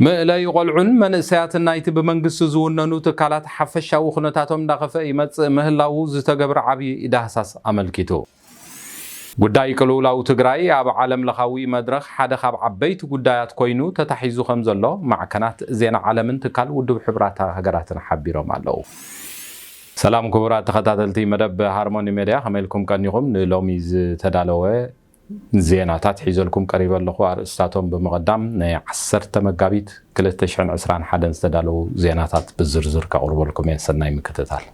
መእለይ ቆልዑን መንእሰያትን ናይቲ ብመንግስቲ ዝውነኑ ትካላት ሓፈሻዊ ኩነታቶም እንዳኸፍአ ይመጽእ ምህላዉ ዝተገብረ ዓብዪ ዳህሳስ ኣመልኪቱ። ጉዳይ ቅልውላው ትግራይ ኣብ ዓለም ለኻዊ መድረኽ ሓደ ካብ ዓበይቲ ጉዳያት ኮይኑ ተታሒዙ ከም ዘሎ ማዕከናት ዜና ዓለምን ትካል ውድብ ሕብራት ሃገራትን ሓቢሮም ኣለዉ። ሰላም ክቡራት ተኸታተልቲ መደብ ሃርሞኒ ሜድያ፣ ከመይ ኢልኩም ቀኒኹም? ንሎሚ ዝተዳለወ ዜናታት ሒዘልኩም ቀሪበ ኣለኹ። ኣርእስታቶም ብምቕዳም፣ ናይ ዓሰርተ መጋቢት ክልተ ሽሕን ዕስራን ሓደን ዝተዳለዉ ዜናታት ብዝርዝር ከቕርበልኩም እየ። ሰናይ ምክትታል።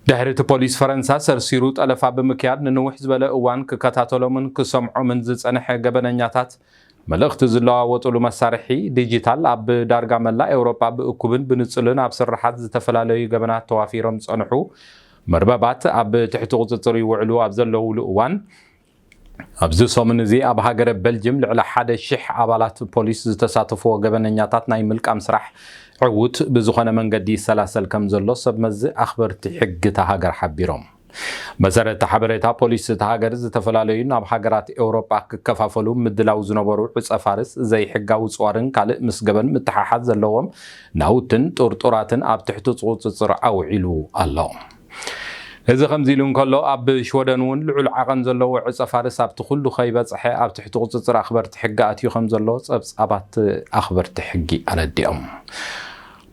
ድሕሪ እቲ ፖሊስ ፈረንሳ ሰርሲሩ ጠለፋ ብምክያድ ንንውሕ ዝበለ እዋን ክከታተሎምን ክሰምዖምን ዝጸንሐ ገበነኛታት፣ መልእኽቲ ዝለዋወጡሉ መሳርሒ ዲጂታል ኣብ ዳርጋ መላእ ኤውሮጳ ብእኩብን ብንጹልን ኣብ ስርሓት ዝተፈላለዩ ገበናት ተዋፊሮም ዝጸንሑ መርበባት ኣብ ትሕቲ ቁጽጽር ይውዕሉ ኣብ ዘለውሉ እዋን፣ ኣብዚ ሰሙን እዚ ኣብ ሃገረ በልጅም ልዕሊ ሓደ ሺሕ ኣባላት ፖሊስ ዝተሳተፍዎ ገበነኛታት ናይ ምልቃም ስራሕ ዕዉት ብዝኾነ መንገዲ ይሰላሰል ከም ዘሎ ሰብ መዚ ኣኽበርቲ ሕጊ እታ ሃገር ሓቢሮም። መሰረት እቲ ሓበሬታ፣ ፖሊስ እታ ሃገር ዝተፈላለዩ ናብ ሃገራት ኤውሮጳ ክከፋፈሉ ምድላው ዝነበሩ ዕጸ ፋርስ፣ ዘይሕጋዊ ጽዋርን ካልእ ምስ ገበን ምትሓሓዝ ዘለዎም ናውትን ጥርጡራትን ኣብ ትሕቲ ቁጽጽር ኣውዒሉ ኣሎ። እዚ ከምዚ ኢሉ እንከሎ፣ ኣብ ሽወደን እውን ልዑል ዓቐን ዘለዎ ዕጸ ፋርስ ኣብቲ ኩሉ ከይበጽሐ ኣብ ትሕቲ ቁጽጽር ኣኽበርቲ ሕጊ ኣትዩ ከም ዘሎ ጸብጻባት ኣኽበርቲ ሕጊ ኣረዲኦም።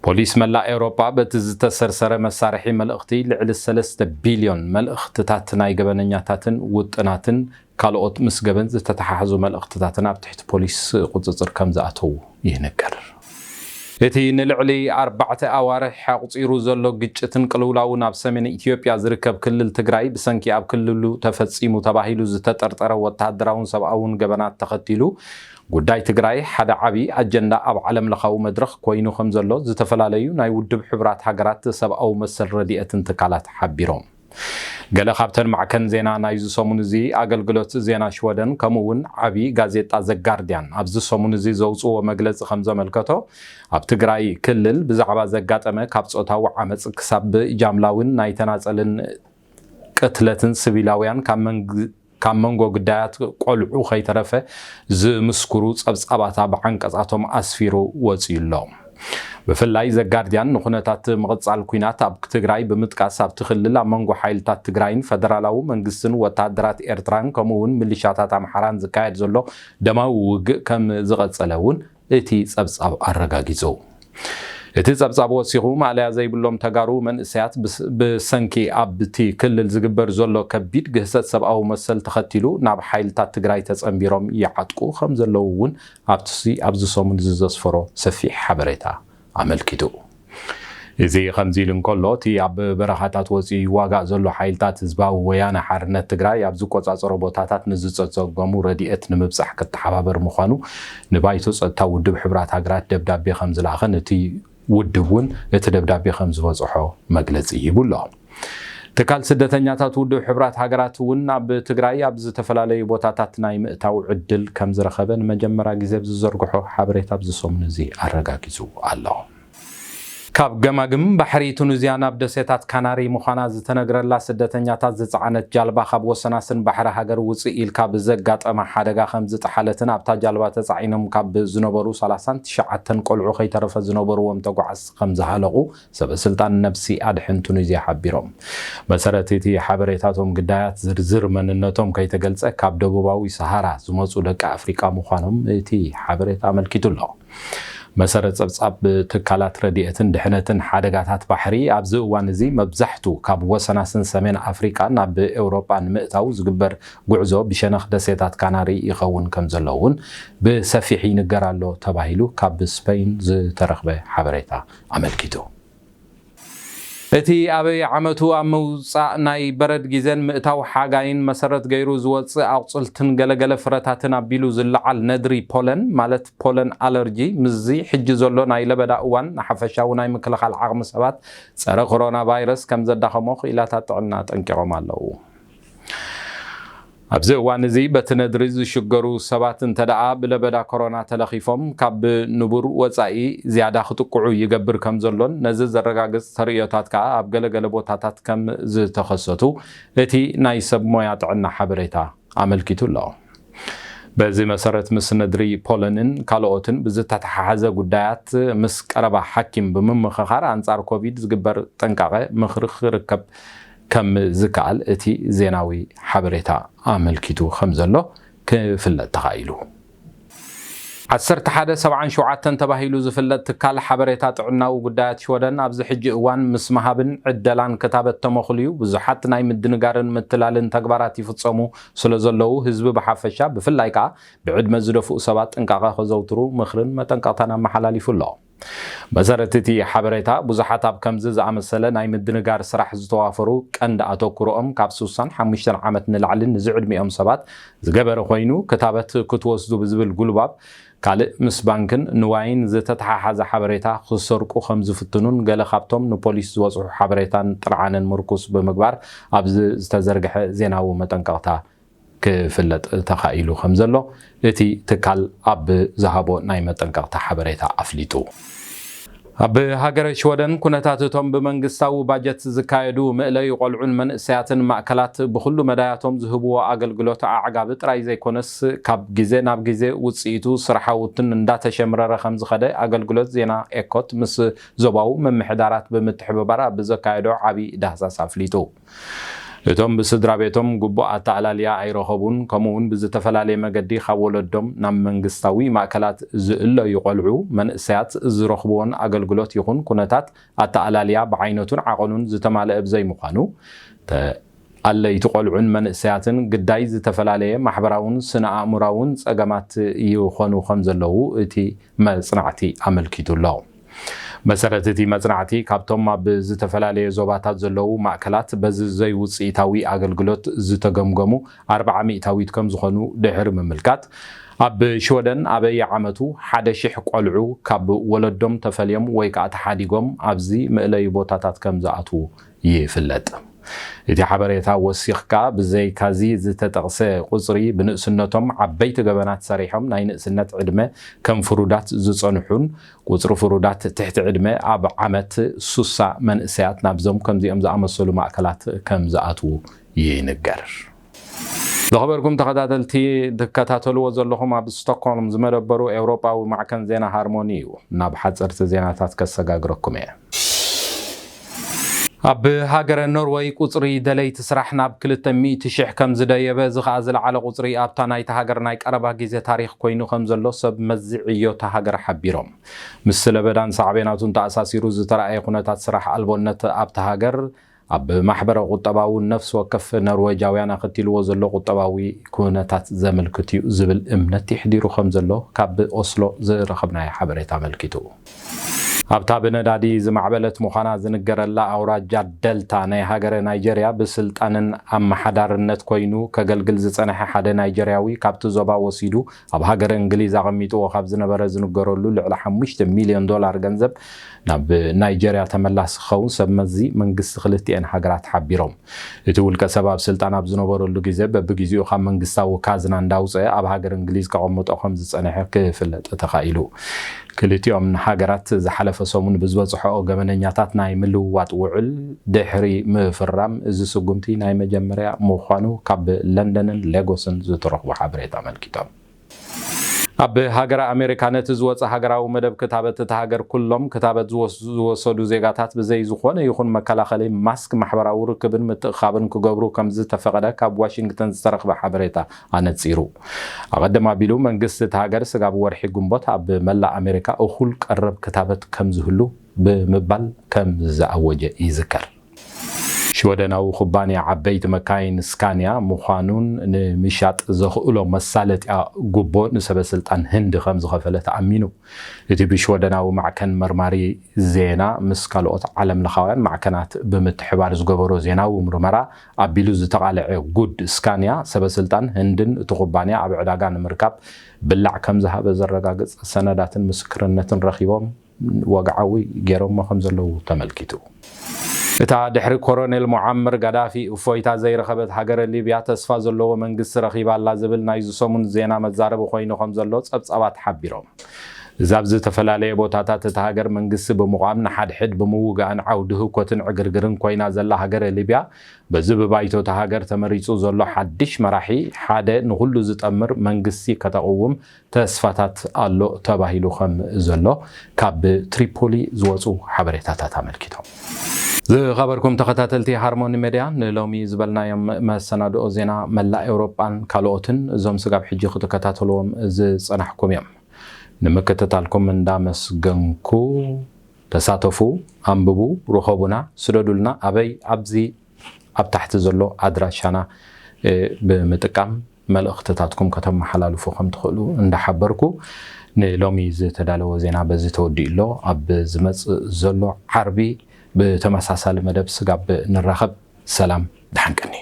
ፖሊስ መላእ ኤውሮጳ በቲ ዝተሰርሰረ መሳርሒ መልእኽቲ ልዕሊ ሰለስተ ቢልዮን መልእኽትታት ናይ ገበነኛታትን ውጥናትን ካልኦት ምስ ገበን ዝተተሓሓዙ መልእኽትታትን ኣብ ትሕቲ ፖሊስ ቁጽጽር ከም ዝኣተዉ ይንገር። እቲ ንልዕሊ ኣርባዕተ ኣዋርሕ ኣቑጺሩ ዘሎ ግጭትን ቅልውላውን ኣብ ሰሜን ኢትዮጵያ ዝርከብ ክልል ትግራይ፣ ብሰንኪ ኣብ ክልሉ ተፈጺሙ ተባሂሉ ዝተጠርጠረ ወተሃደራውን ሰብኣውን ገበናት ተኸቲሉ፣ ጉዳይ ትግራይ ሓደ ዓቢ ኣጀንዳ ኣብ ዓለም ለኻዊ መድረኽ ኮይኑ ከም ዘሎ ዝተፈላለዩ ናይ ውድብ ሕቡራት ሃገራት ሰብኣዊ መሰል ረድኤትን ትካላት ሓቢሮም። ገለ ካብተን ማዕከን ዜና ናይዚ ሰሙን እዚ ኣገልግሎት ዜና ሽወደን፣ ከምኡ እውን ዓቢ ጋዜጣ ዘ ጋርዲያን ኣብዚ ሰሙን እዚ ዘውጽዎ መግለጺ ከም ዘመልከቶ፣ ኣብ ትግራይ ክልል ብዛዕባ ዘጋጠመ ካብ ጾታዊ ዓመጽ ክሳብ ጃምላዊን ናይ ተናጸልን ቅትለትን ሲቪላውያን ካብ መንግ-፣ ካብ መንጎ ግዳያት ቆልዑ ከይተረፈ ዝምስክሩ ጸብጻባት ኣብ ዓንቀጻቶም ኣስፊሩ ወጺኡ ኣሎ። ብፍላይ ዘጋርዲያን ንኩነታት ምቕጻል ኲናት ኣብ ትግራይ ብምጥቃስ፣ ኣብቲ ክልል ኣብ መንጎ ሓይልታት ትግራይን ፈደራላዊ መንግስትን ወተሃደራት ኤርትራን ከምኡ እውን ሚሊሻታት ኣምሓራን ዝካየድ ዘሎ ደማዊ ውግእ ከም ዝቐጸለ እውን እቲ ጸብጻብ ኣረጋጊጹ። እቲ ጸብጻብ ወሲኹ፣ ማእለያ ዘይብሎም ተጋሩ መንእሰያት ብስ-፣ ብሰንኪ ኣብቲ ክልል ዝግበር ዘሎ ከቢድ ግህሰት ሰብኣዊ መሰል ተኸቲሉ ናብ ሓይልታት ትግራይ ተጸንቢሮም ይዓጥቁ ከም ዘለዉ እውን ኣብቲ ኣብዚ ሰሙን እዚ ዘስፈሮ ሰፊሕ ሓበሬታ ኣመልኪቱ። እዚ ከምዚ ኢሉ እንከሎ፣ እቲ ኣብ በረኻታት ወጺኡ ይዋጋእ ዘሎ ሓይልታት ህዝባዊ ወያነ ሓርነት ትግራይ ኣብ ዝቆጻጸሮ ቦታታት ንዝጸገሙ ረድኤት ንምብጻሕ ክተሓባበር ምዃኑ ንባይቶ ጸጥታ ውድብ ሕቡራት ሃገራት ደብዳቤ ከም ዝለኣኸን እቲ ውድብ እውን እቲ ደብዳቤ ከም ዝበጽሖ መግለጺ ሂቡ ኣሎ። ትካል ስደተኛታት ውድብ ሕቡራት ሃገራት እውን ኣብ ትግራይ ኣብ ዝተፈላለዩ ቦታታት ናይ ምእታው ዕድል ከም ዝረኸበ ንመጀመርያ ግዜ ኣብ ዝዘርግሖ ሓበሬታ ኣብዚ ሰሙን እዚ ኣረጋጊጹ ኣሎ። ካብ ገማግም ባሕሪ ቱኒዝያ ናብ ደሴታት ካናሪ ምዃና ዝተነግረላ ስደተኛታት ዝጸዓነት ጃልባ ካብ ወሰናስን ባሕሪ ሃገር ውጽእ ኢልካ ብዘጋጠማ ሓደጋ ከም ዝጠሓለትን ኣብታ ጃልባ ተጻዒኖም ካብ ዝነበሩ ሰላሳን ትሽዓተን ቆልዑ ከይተረፈ ዝነበርዎም ተጓዓዝቲ ከም ዝሃለቑ ሰበ ስልጣን ነብሲ ኣድሕን ቱኒዝያ ሓቢሮም። መሰረት እቲ ሓበሬታ፣ እቶም ግዳያት ዝርዝር መንነቶም ከይተገልጸ ካብ ደቡባዊ ሰሃራ ዝመጹ ደቂ ኣፍሪቃ ምዃኖም እቲ ሓበሬታ ኣመልኪቱ ኣሎ። መሰረት ጸብጻብ ትካላት ረድኤትን ድሕነትን ሓደጋታት ባሕሪ፣ ኣብዚ እዋን እዚ መብዛሕቱ ካብ ወሰናስን ሰሜን ኣፍሪቃ ናብ ኤውሮጳ ንምእታው ዝግበር ጉዕዞ ብሸነኽ ደሴታት ካናሪ ይኸውን ከም ዘሎ እውን ብሰፊሕ ይንገር ኣሎ ተባሂሉ ካብ ስፐይን ዝተረኽበ ሓበሬታ ኣመልኪቱ። እቲ ኣብ ዓመቱ ኣብ ምውጻእ ናይ በረድ ግዜን ምእታው ሓጋይን መሰረት ገይሩ ዝወጽእ ኣቑጽልትን ገለገለ ፍረታትን ኣቢሉ ዝለዓል ነድሪ ፖለን፣ ማለት ፖለን ኣለርጂ፣ ምስዚ ሕጂ ዘሎ ናይ ለበዳ እዋን ንሓፈሻዊ ናይ ምክልኻል ዓቕሚ ሰባት ጸረ ኮሮና ቫይረስ ከም ዘዳኸሞ ክኢላታት ጥዕና ኣጠንቂቖም ኣለዉ። ኣብዚ እዋን እዚ በቲ ነድሪ ዝሽገሩ ሰባት እንተ ደኣ ብለበዳ ኮሮና ተለኺፎም ካብ ንቡር ወጻኢ ዝያዳ ክጥቅዑ ይገብር ከም ዘሎን ነዚ ዘረጋግጽ ተርእዮታት ከኣ ኣብ ገለገለ ቦታታት ከም ዝተኸሰቱ እቲ ናይ ሰብ ሞያ ጥዕና ሓበሬታ ኣመልኪቱ ኣሎ። በዚ መሰረት ምስ ነድሪ ፖለንን ካልኦትን ብዝተተሓሓዘ ጉዳያት ምስ ቀረባ ሓኪም ብምምኽኻር ኣንጻር ኮቪድ ዝግበር ጥንቃቐ ምኽሪ ክርከብ ከም ዝከኣል እቲ ዜናዊ ሓበሬታ ኣመልኪቱ ከም ዘሎ ክፍለጥ ተኻኢሉ። ዓሰርተ ሓደ ሰብዓን ሸውዓተን ተባሂሉ ዝፍለጥ ትካል ሓበሬታ ጥዕናዊ ጉዳያት ሽወደን ኣብዚ ሕጂ እዋን ምስ ምሃብን ዕደላን ክታበት ተመኹልዩ ብዙሓት ናይ ምድንጋርን ምትላልን ተግባራት ይፍጸሙ ስለ ዘለዉ ህዝቢ ብሓፈሻ ብፍላይ ከኣ ብዕድመ ዝደፍኡ ሰባት ጥንቃቐ ከዘውትሩ ምኽርን መጠንቀቕታን ኣመሓላሊፉ ኣሎ። መሰረት እቲ ሓበሬታ ብዙሓት ኣብ ከምዚ ዝኣመሰለ ናይ ምድንጋር ስራሕ ዝተዋፈሩ ቀንዲ ኣተኩሮኦም ካብ ስሳን ሓሙሽተን ዓመት ንላዕሊ ንዝዕድሚኦም ሰባት ዝገበረ ኮይኑ ክታበት ክትወስዱ ብዝብል ጉልባብ ካልእ ምስ ባንክን ንዋይን ዝተተሓሓዘ ሓበሬታ ክሰርቁ ከም ዝፍትኑን ገለ ካብቶም ንፖሊስ ዝበጽሑ ሓበሬታን ጥርዓንን ምርኩስ ብምግባር ኣብዚ ዝተዘርግሐ ዜናዊ መጠንቀቕታ ክፍለጥ ተኻኢሉ ከም ዘሎ እቲ ትካል ኣብ ዝሃቦ ናይ መጠንቀቕታ ሓበሬታ ኣፍሊጡ። ኣብ ሃገረ ሽወደን ኩነታት እቶም ብመንግስታዊ ባጀት ዝካየዱ ምእለዩ ቆልዑን መንእሰያትን ማእከላት ብኹሉ መዳያቶም ዝህብዎ ኣገልግሎት ኣዕጋቢ ጥራይ ዘይኮነስ ካብ ግዜ ናብ ግዜ ውጽኢቱ ስራሓውትን እንዳተሸምረረ ከም ዝኸደ ኣገልግሎት ዜና ኤኮት ምስ ዞባዊ ምምሕዳራት ብምትሕብባር ኣብ ዘካየዶ ዓቢ ዳህሳስ ኣፍሊጡ። እቶም ብስድራ ቤቶም ግቡእ ኣተኣላልያ ኣይረኸቡን፣ ከምኡ እውን ብዝተፈላለየ መገዲ ካብ ወለዶም ናብ መንግስታዊ ማእከላት ዝእለዩ ቆልዑ፣ መንእሰያት ዝረኽብዎን ኣገልግሎት ይኹን ኩነታት ኣተኣላልያ ብዓይነቱን ዓቐኑን ዝተማልአ ብዘይምዃኑ፣ ተኣለይቲ ቆልዑን መንእሰያትን ግዳይ ዝተፈላለየ ማሕበራውን ስነ ኣእምራውን ጸገማት ይኾኑ ከም ዘለዉ እቲ መጽናዕቲ ኣመልኪቱ ኣሎ። መሰረት እቲ መጽናዕቲ ካብቶም ኣብ ዝተፈላለየ ዞባታት ዘለዉ ማእከላት በዚ ዘይውጽኢታዊ ኣገልግሎት ዝተገምገሙ ኣርብዓ ሚእታዊት ከም ዝኾኑ ድሕሪ ምምልካት ኣብ ሽወደን ኣበየ ዓመቱ ሓደ ሽሕ ቆልዑ ካብ ወለዶም ተፈልዮም ወይ ከዓ ተሓዲጎም ኣብዚ መእለዩ ቦታታት ከም ዝኣትዉ ይፍለጥ። እቲ ሓበሬታ ወሲኽካ ብዘይካዚ ዝተጠቕሰ ቁፅሪ ብንእስነቶም ዓበይቲ ገበናት ሰሪሖም ናይ ንእስነት ዕድመ ከም ፍሩዳት ዝፀንሑን ቁፅሪ ፍሩዳት ትሕቲ ዕድመ ኣብ ዓመት ሱሳ መንእሰያት ናብዞም ከምዚኦም ዝኣመሰሉ ማእከላት ከም ዝኣትዉ ይንገር። ዝኸበርኩም ተኸታተልቲ ትከታተልዎ ዘለኹም ኣብ ስቶክሆልም ዝመደበሩ ኤውሮጳዊ ማዕከን ዜና ሃርሞኒ እዩ። ናብ ሓፀርቲ ዜናታት ከሰጋግረኩም እየ። ኣብ ሃገረ ኖርወይ ቁፅሪ ደለይቲ ስራሕ ናብ ክልተ ሚእቲ ሽሕ ከም ዝደየበ፣ እዚ ኸኣ ዝለዓለ ቁፅሪ ኣብታ ናይታ ሃገር ናይ ቀረባ ግዜ ታሪኽ ኮይኑ ከም ዘሎ ሰብ መዚ ዕዮ እታ ሃገር ሓቢሮም። ምስ ለበዳን ሳዕቤናቱን ተኣሳሲሩ ዝተረኣየ ኩነታት ስራሕ ኣልቦነት ኣብታ ሃገር ኣብ ማሕበረ ቁጠባዊ ነፍሲ ወከፍ ኖርወጃውያን ኣኸቲልዎ ዘሎ ቁጠባዊ ኩነታት ዘመልክት እዩ ዝብል እምነት ይሕዲሩ ከም ዘሎ ካብ ኦስሎ ዝረኸብናዮ ሓበሬታ ኣመልኪቱ። ኣብታ ብነዳዲ ዝማዕበለት ምዃና ዝንገረላ ኣውራጃ ደልታ ናይ ሃገረ ናይጀርያ ብስልጣንን ኣመሓዳርነት ኮይኑ ከገልግል ዝጸንሐ ሓደ ናይጀርያዊ ካብቲ ዞባ ወሲዱ ኣብ ሃገረ እንግሊዝ ኣቐሚጥዎ ካብ ዝነበረ ዝንገረሉ ልዕሊ ሓሙሽተ ሚልዮን ዶላር ገንዘብ ናብ ናይጀርያ ተመላሲ ክኸውን ሰብ መዚ መንግስቲ ክልቲኤን ሃገራት ሓቢሮም። እቲ ውልቀ ሰብ ኣብ ስልጣን ኣብ ዝነበረሉ ግዜ በብግዜኡ ካብ መንግስታዊ ካዝና እንዳውፀአ ኣብ ሃገር እንግሊዝ ከቐምጦ ከም ዝፀንሐ ክፍለጥ ተኻኢሉ። ክልቲኦም ሃገራት ዝሓለፈ ሰሙን ብዝበፅሖኦ ገበነኛታት ናይ ምልውዋጥ ውዕል ድሕሪ ምፍራም እዚ ስጉምቲ ናይ መጀመርያ ምዃኑ ካብ ለንደንን ሌጎስን ዝተረኽቡ ሓበሬታ ኣመልኪቶም። ኣብ ሃገረ ኣሜሪካ ነቲ ዝወፀ ሃገራዊ መደብ ክታበት እታ ሃገር ኩሎም ክታበት ዝወስ- ዝወሰዱ ዜጋታት ብዘይ ዝኾነ ይኹን መከላኸሊ ማስክ ማሕበራዊ ርክብን ምትእኻብን ክገብሩ ከም ዝተፈቐደ ካብ ዋሽንግተን ዝተረኽበ ሓበሬታ ኣነጺሩ። ኣቐድም ኣቢሉ መንግስቲ እታ ሃገር ስጋብ ወርሒ ግንቦት ኣብ መላእ ኣሜሪካ እኹል ቀረብ ክታበት ከም ዝህሉ ብምባል ከም ዝኣወጀ ይዝከር። ሽወደናዊ ኩባንያ ዓበይቲ መካይን ስካንያ ምዃኑን ንምሻጥ ዘኽእሎ መሳለጥያ ጉቦ ንሰበ ስልጣን ህንዲ ከም ዝኸፈለ ተኣሚኑ። እቲ ብሽወደናዊ ማዕከን መርማሪ ዜና ምስ ካልኦት ዓለም ለኻውያን ማዕከናት ብምትሕባር ዝገበሮ ዜናዊ ምርመራ ኣቢሉ ዝተቓልዐ ጉድ ስካንያ ሰበ ስልጣን ህንድን እቲ ኩባንያ ኣብ ዕዳጋ ንምርካብ ብላዕ ከም ዝሃበ ዘረጋግጽ ሰነዳትን ምስክርነትን ረኺቦም ወግዓዊ ገይሮሞ ከም ዘለዉ ተመልኪቱ። እታ ድሕሪ ኮሎኔል ሙዓመር ጋዳፊ እፎይታ ዘይረኸበት ሃገረ ሊብያ ተስፋ ዘለዎ መንግስቲ ረኺባ ኣላ ዝብል ናይዚ ሰሙን ዜና መዛረቢ ኮይኑ ከም ዘሎ ጸብጻባት ሓቢሮም። እዛ ኣብ ዝተፈላለየ ቦታታት እታ ሃገር መንግስቲ ብምቋም ንሓድሕድ ብምውጋእን ዓውዲ ህውከትን ዕግርግርን ኮይና ዘላ ሃገረ ሊብያ፣ በዚ ብባይቶ እታ ሃገር ተመሪጹ ዘሎ ሓድሽ መራሒ ሓደ ንኹሉ ዝጠምር መንግስቲ ከተቕውም ተስፋታት ኣሎ ተባሂሉ ከም ዘሎ ካብ ትሪፖሊ ዝወጹ ሓበሬታታት ኣመልኪቶም። ዝኸበርኩም ተኸታተልቲ ሃርሞኒ ሜድያ፣ ንሎሚ ዝበልናዮም መሰናድኦ ዜና መላእ ኤውሮጳን ካልኦትን እዞም ስጋብ ሕጂ ክትከታተልዎም ዝጸናሕኩም እዮም። ንምክትታልኩም እንዳመስገንኩ፣ ተሳተፉ፣ ኣንብቡ፣ ርኸቡና፣ ስደዱልና። ኣበይ? ኣብዚ ኣብ ታሕቲ ዘሎ ኣድራሻና ብምጥቃም መልእኽትታትኩም ከተመሓላልፉ ከም ትኽእሉ እንዳሓበርኩ፣ ንሎሚ ዝተዳለወ ዜና በዚ ተወዲኡ ኣሎ። ኣብ ዝመጽእ ዘሎ ዓርቢ ብተመሳሳሊ መደብ ስጋብ ንራኸብ፣ ሰላም፣ ደሓን ቀኒ።